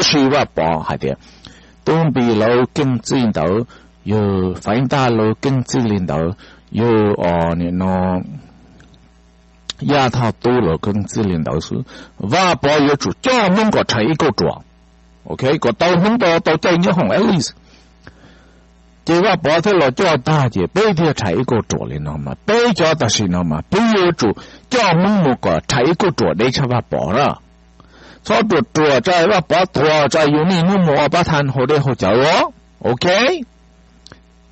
tshwj Vaj Pov hais tias Tub Npis lawv keej txij ntawd, yog Faiv Ntaj lawv keej txij li ntawd, yog nim no Yaj Thoj Tub lawv keej txij li ntawd xwb. Vaj Pov yuav tsum coj Hmoob kom rhais ib kauj ruam, ok, kom tau Hmoob tau tau caij nyob hoom at least. Ces Vaj Pov thiaj los coj tag ces peb thiaj rhais ib kauj ruam li no mas peb cov tam sim no mas peb yuav tsum coj Hmoob mus kom rhais ib kauj ruam deb tshaj Vaj Pov na. Txhob ruam ruam tsa Vaj Pov tuag tsa yus niaj hnub mus ua pab tha hauv dej hauv cawv os, ok.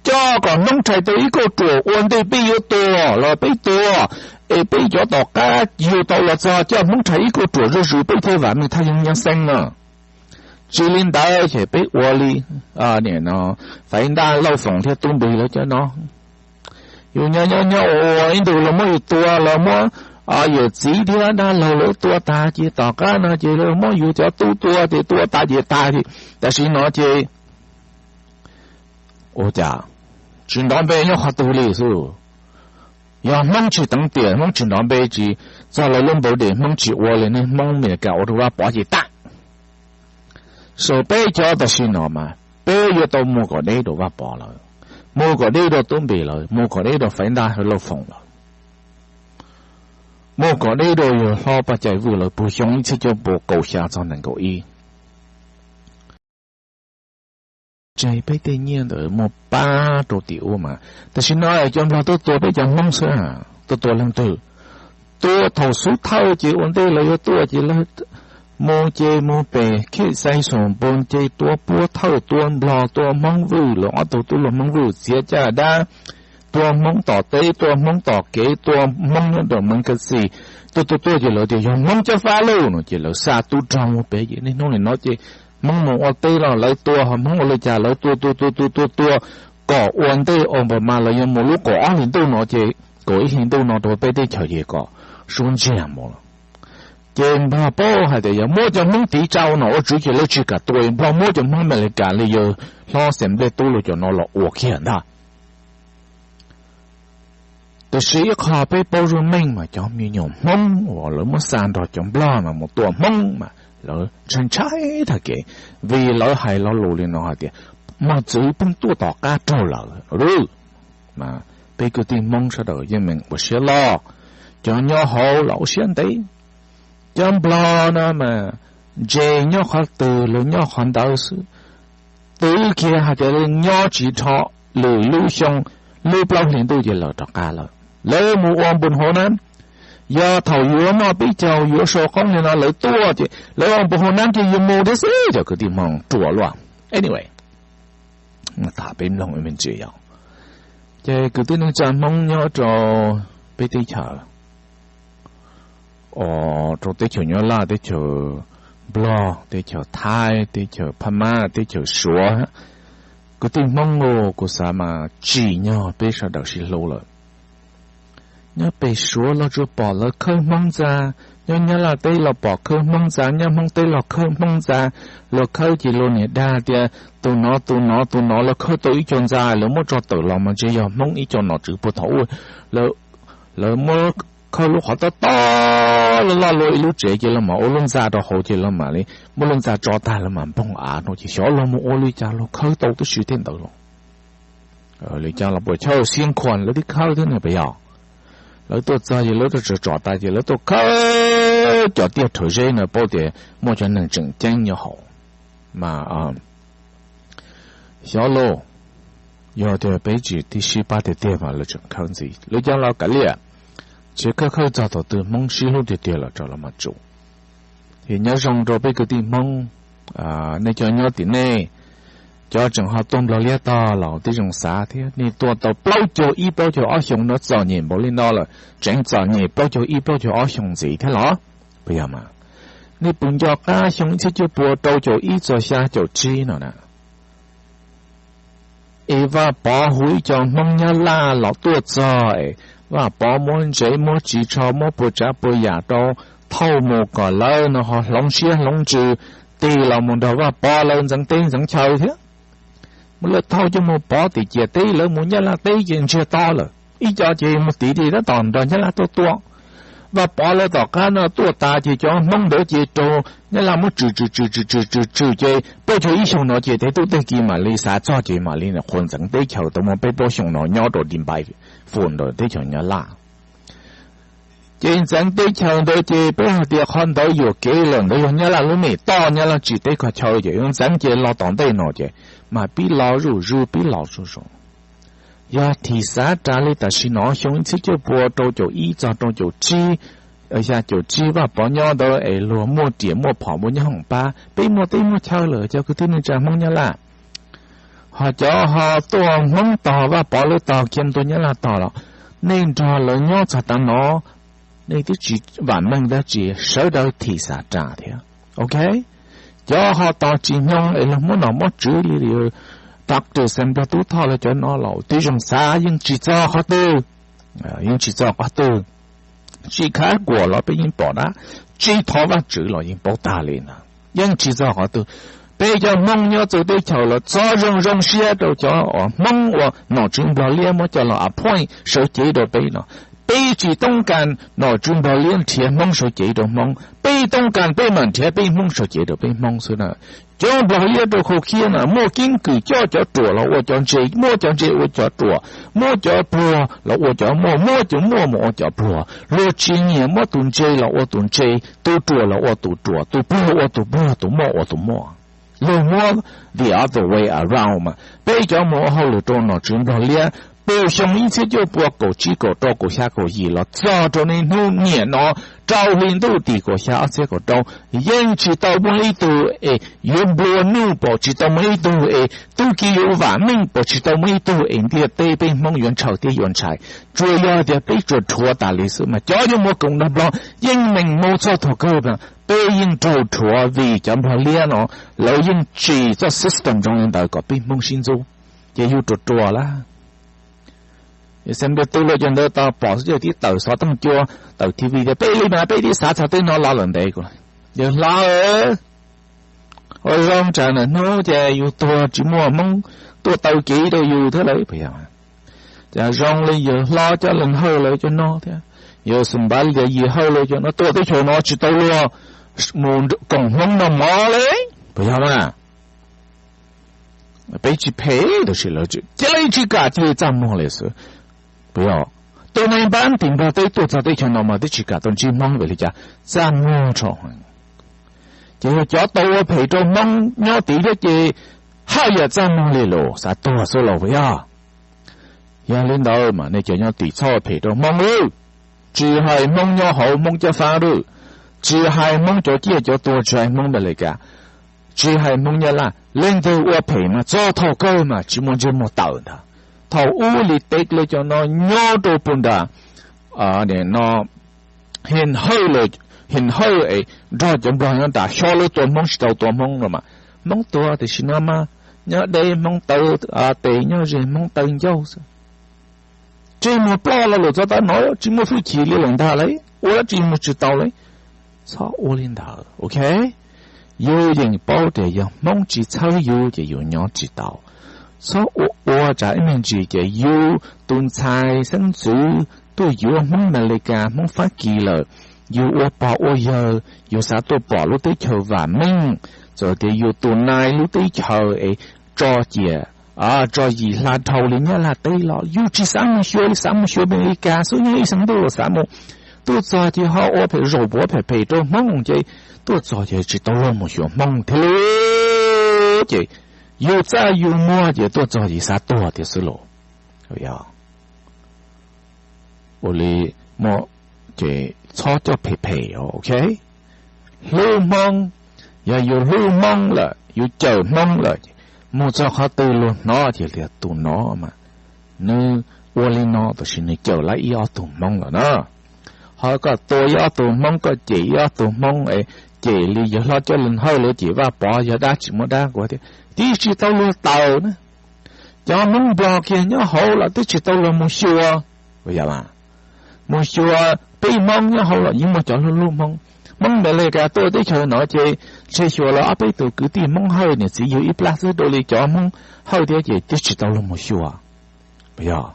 Coj kom Hmoob rhais tau ib kauj ruam ua ntej peb yuav tuag los peb tuag, es peb cov tom qab yug tau los txog coj Hmoob rhais ib kauj ruam zuj zus peb thiaj vam meej thaj yeeb nyab xeeb no. Tsis li ntawd ces peb ua li Faiv Ntaj Lauj Foom thiab Tub Npis lawv cov no. Yus nyob nyob nyob ua ua ib ntus los muab yus tua, los muab yawm txiv thiab dab laug lawv tua tas ces tom qab no ces lawv muab yus cov tub tua ces tua tas ces tas. Tam sim no ces ua cas tsis nrov npe nyob qhov twg li xwb. Yog Hmoob tsis teev tiam, Hmoob tsis nrov npe, tsis txog lawv lub npau dem, Hmoob tsis ua li nej Hmoob Amelikas ua rau Vaj Pov ces tag. So peb cov tam sim no mas peb yuav tau mus kom deb rau Vaj Pov lawm, mus kom deb rau Tub Npis lawm, mus kom deb rau Faiv Ntaj Lauj Foom lawm, mus kom deb rau yawg hlob Paj Cai Vwj lawv puag xyoo ib txhiab cuaj pua kaum xya txog nees nkaum ib. Tseg peb tej nyiaj ntawd muaj pab rau tim ub mas tam sim no cov Nplog tuaj tua peb cov Hmoob xwb, tuaj tua leej twg? Tua thaum xub thawj ces ua ntej lawv yuav tuaj ces lawv mus ces mus pem Khej Xais Xoom Npoos ces tua puab thawj, tua Nplog, tua Hmoob Vwj, lawv ob tug tub hluas Hmoob Vwj txiav caj dab, tua Hmoob tom teb, tua Hmoob tom kev, tua Hmoob nyob rau Mees Kas Xis. Tuaj tuaj tuaj ces lawv tias yog Hmoob cov fab lauj no ces lawv xa tub rog mus pem ces niaj hnub nim no ces Hmoob mus ua teb los lawv tua, ho Hmoob ua li cas lawv tua tua tua tua tua tua, kom ua ntej Obama lawv yuav mus lub kaum ob hlis ntuj no ces kaum ib hlis ntuj no rau peb teb chaws ces kom suab ntsiag mus lawm. Ces Nplog paub hais tias yog muab cov Hmoob tiv tsa ua nom ua tswv ces lawv tsis kam tua, Nplog muab cov Hmoob Amelikas li yawg hlob Xeem Nplej Tub lawv cov no los ua kiag ntag. Tab sis ib qho peb paub zoo meej mas cov me nyuam Hmoob uas lawv muab xa nrog cov Nplog no mus tua Hmoob mas lawv ntshai ntshai tag kev, vim lawv hais lo lus li no hais tias mos txwv pheej tuaj tom qab raug lawm. Mas peb kwv tij Hmoob sawv daws yeej meem ua siab loj, cov nyob hauv los ua siab ntev. Cov Nplog no mas ntse nyob qhov twg los nyob qhov ntawd xwb, twv kiag hais tias nyob tsis dhau, lwm lub xyoo lub plaub hlis ntuj ces lawv rov qab lawm, lawv mus ua npu hauv nab. Yog thaum yuav noj peb caug yuav sau qoob li no lawv tuaj ces lawv ua npu hauv nab ces yuav mus thiab xwb, cov kwv tij Hmoob ruam luaj. Anyway, tham peb mloog me ntsis yog, ces kwv tij neej tsa Hmoob nyob rau peb teb chaws, rau teb chaws Nyab Laj, teb chaws Nplog, teb chaws Thaib, teb chaws Phab Mab, teb chaws Suav, kwv tij Hmoob los kuv xav mas tsim nyog peb sawv daws sib hlub lawm. Nyob pem Suav los tsuas pom lawv khawb Hmoob ntxa, nyob Nyab Laj teb los pom khawb Hmoob ntxa, nyob Hmoob teb los khawb Hmoob ntxa. Luag khawb ces luag niam dag tias tus no tus no tus no lawv khawb tau ib co ntxa, lawv muab tso tawm los mas ntshe yog Hmoob ib co nom tswv puag thaum ub. Lawv muab khawb lub qhov tob tob loj loj luaj ib lub tsev ces lawv mam ua lub ntxa rau hauv ces lawv mam li muab lub ntxa tso tag lawv mam npoog av no ces xyov luag mus ua li cas luag khawb tau tib si tej ntawd los. Li cas los puas chawj xiab nkhuas lawv tib khawb thiab ne puas yog? Lawv tuaj txog ces lawv tuaj tsom tsom tas ces lawv tuaj khawb cov tiaj rhawv zeb no paub tias muaj cov neeg tseem ceeb nyob hauv. Mas xyov lauj, yog tias peb tsis tib sib pab tiag tiag mas lawv tseem khawb ntxiv. Li cas los kav liam, tsis khawb khawb txog thaum twg Hmoob sib hlub tiag tiag los rau los mas tsum. Ces nyob zoo rau peb kwv tij Hmoob, nej cov nyob tim nej, cov tseem ho tuaj Nplog liab tog los tib zoo xav thiab, nej tuaj tau plaub caug ib plaub caug ob xyoo no txom nyem npaum li no lawm, tseem txom nyem plaub caug ib plaub caug ob xyoo ntxiv thiab los? Puas yog mas? Nej puas nco qab xyoo ib txhiab cuaj pua rau caum ib txog xya caum tsib no na? Es Vaj Pov hu ib co Hmoob Nyab Laj los tuaj txog es Vaj Pov muab ntsev muab ris tsho muab puas tsav puas yam rau thauj mus kom lawv no ho hloov siab hloov ntsws tig los mus nrog Vaj Pov lawv ntxeev teb ntxeev chaw thiab. Muab lawv thauj coj mus pov tim ciam teb, lawv mus Nyab Laj teb ces ntsiag to lawm, ib co ces mus tiv li tab tom nrog Nyab Laj tuaj tua. Vaj Pov lawv tom qab no tuaj tas ces cov Hmoob ntawd ces raug Nyab Laj muab tswm tswm tswm tswm tswm tswm tswm ces peb caug ib xyoo no ces tej tub tej ki mam li xav txog ces mam li qhuas ntxeev teb chaws tau muaj peb plaub xyoo no nyob rau Din Npai Fum ntawm teb chaws Nyab Laj. Ces ntxeev teb chaws ntawd ces peb hais tias qhov ntawd yuam kev lawm, ntawd yog Nyab Laj lub mem toj, Nyab Laj tsim teb kho chaw ces yuav ntxeev ces los tom ntej no ces mas pib los zuj zus pib los zuj zus. Yog thim xav ras li tam sim no xyoo ib txhiab cuaj pua rau caum ib txog rau caum tsib, xya caum tsib Vaj Pov nyob ntawd es luag muaj riam muaj phom muaj nyob hoom pab, peb muaj teb muaj chaw lawm cov kwv tij neej tsa Hmoob Nyab Laj. Ho cov ho tuaj Hmoob tog Vaj Pov lawv tog Khiam Ntuag Nyab Laj tog los nej nrog lawv nyob txog tav no, nej twb tsis vam meej dab tsi, sawv daws thim xav ras thiab, ok. Cov ho tog tsis hnyoo es luag muab nom muab tswv li Doctor Xeem Npliag Tub Thoj lawv cov no los twb zoo xav yeej tsis txog qhov twg, yeej tsis txog qhov twg. Tsis khav kuam los peb yeej pom dab, tsis thov Vajtswv los yeej paub tag li ntawd, yeej tsis txog qhov twg. Peb cov Hmoob nyob txawv teb chaws los txhob zoo zoo siab rau cov uas Hmoob uas nom tswv Nplog Liab muab coj los appoint sawv cev rau peb no. Peb tsis toob kas nom tswv Nplog Liab nrhiav Hmoob sawv cev rau Hmoob, peb toob kas peb mam nrhiav peb Hmoob sawv cev rau peb Hmoob xwb na. Cov Nplog Liab rau khau khiab na muaj keeb kwm coj cov ruam los ua cov ntse, muab cov ntse ua cov ruam, muab cov pluag los ua cov muaj, muab cov muaj mus ua cov pluag. Luag tsis nyiam muab tus ntse los ua tus ntse, tus ruam los ua tus ruam, tus pluag ua tus pluag, tus muaj ua tus muaj. Luag muab the other way around mas peb cov mus ua hauj lwm rau nom tswv Nplog Liab puag xyoo ib txhiab cuaj pua kaum tsib kaum rau kaum xya kaum yim los txog rau niaj hnub niam no rau hli ntuj tim kaum xya ob txhiab kaum rau, yeej tsis tau muaj ib tug es yuav nplua nuj pom, tsis tau muaj ib tug es tub ki yuav vam meej pom, tsis tau muaj ib tug es ntiaj teb peb Hmoob yuav ntshaw thiab yuav ntshai. Tsuas yog tias peb tsuas rhuav tas li xwb mas cov yuav mus koom nrog Nplog yeej meem mus txog thaum kawg mas peb yeej raug rhuav vim cov Nplog Liab no lawv yeej tsim txoj system zoo li ntawd kom peb Hmoob sib ntxub, ces yus ruam ruam lawm. Xeem Npliag Tub lawv cov ntawd tau pom xwb ces tib tawm xov tooj cua, tawm T V tias peb li mas peb tib xav txog tej no los lawm ntev kuv. Yawg hlob, ua zoo tsam nam hnub ces yus tuag tsis muaj Hmoob tuaj taw kev rau yus thiab lawm puas yog? Cas zoo li yawg hlob Coj Leej Hawj lawv cov no thiab, yawg Xum Npav Lias Yim Hawj lawv cov no tuaj teb chaws no tsis tau luag mus koom Hmoob noj mov li, puas yog mas? Peb tsis phem tab sis lawv cia li tsis kam cia li txaj muag li xwb. Puas yog? Tus nai npab tim Nplog teb tuaj txog teb chaws no mas twb tsis kam tau ntsib Hmoob vim li cas? Txaj muag rho. Ces yog cov tau ua phem rau Hmoob nyob tid thiab ces haj yam txaj muag li los xav tuag xwb los puas yog? Yog li ntawd mas nej cov nyob tid txhob ua phem rau Hmoob lawm. Tsis hais Hmoob nyob hauv Hmoob Cab Fab lawm, tsis hais Hmoob cov ciaj cov tuag, tsis hais Hmoob Amelikas, tsis hais Hmoob Nyab Laj, leej twg ua phem mas txog thaum kawg mas tsis muaj ntsej muag tawm ntag. Thaum ub Lis Tev lawv cov no nyob rau puag nram no, Him Hawj, Him Hawj es nrog cov Nplog nyob nram xyov lawv tua Hmoob tsis tau tua Hmoob no mas Hmoob tuag, tiam sis no mas nyob deb Hmoob taw tes, nyob ze Hmoob taw ncauj xwb. Ntsej muag ploj lo lus txog tav no tsis muaj hwj chim li lawm ntag lauj, ua dab tsi mus tsis tau li. Txhob ua li ntawd, ok? Yus yeem paub tias yog Hmoob tsis txhawb yus ces yus nyob tsis tau. Txhob ua ua tsam ib me ntsis ces yus tus ntxhais xeeb ntxwv tuaj yuav Hmoob Amelikas Hmoob Fab Kis lawm, yus ua pog ua yawg yus xav tuaj pom lub teb chaws vam meej, txawm tias yus tus nai lub teb chaws es tso ciam tso yim hla dhau li Nyab Laj teb los yus tsis xav mus xyuas li, xav mus xyuas Amelikas xwb, nyob ib xeev ntuj los xav mus. Tuaj txog ces ho ua phem zaum puav phem phem rau Hmoob ces tuaj txog ces tsis tau luag mus xyuas Hmoob thiab lauj. Ces yus txaj yus muag ces tuaj txog ces xav tuag tiag xwb lauj. Ua li, ces txhob coj phem phem, ok? Hlub Hmoob, yog yus hlub Hmoob lawm, yus cawm Hmoob lawm, mus txog qhov twg luag hnov ces tias tus no mas nws ua li no tab sis nws cawm lawm ib ob tug Hmoob lawm na. Ho koj tua ib ob tug Hmoob, koj cem ib ob tug Hmoob es cem li yawg hlob Coj Leej Hawj lawv cem Vaj Pov yog dab tsis muaj dab kuv tias tib tsis tau luag tawm na. Cov Hmoob Nplog kiag nyob hauv los twb tsis tau luag mus xyuas, mus xyuas peb Hmoob nyob hauv los yeej muaj cov hlub hlub Hmoob. Hmoob Amelikas tuaj teb chaws no ces ntshe xyuas los ob peb tus kwv tij Hmoob Hawj niam txiv yug ib plab xwb, rau li cov Hmoob Hawj thiab ces twb tsis tau luag mus xyuas, puas yog?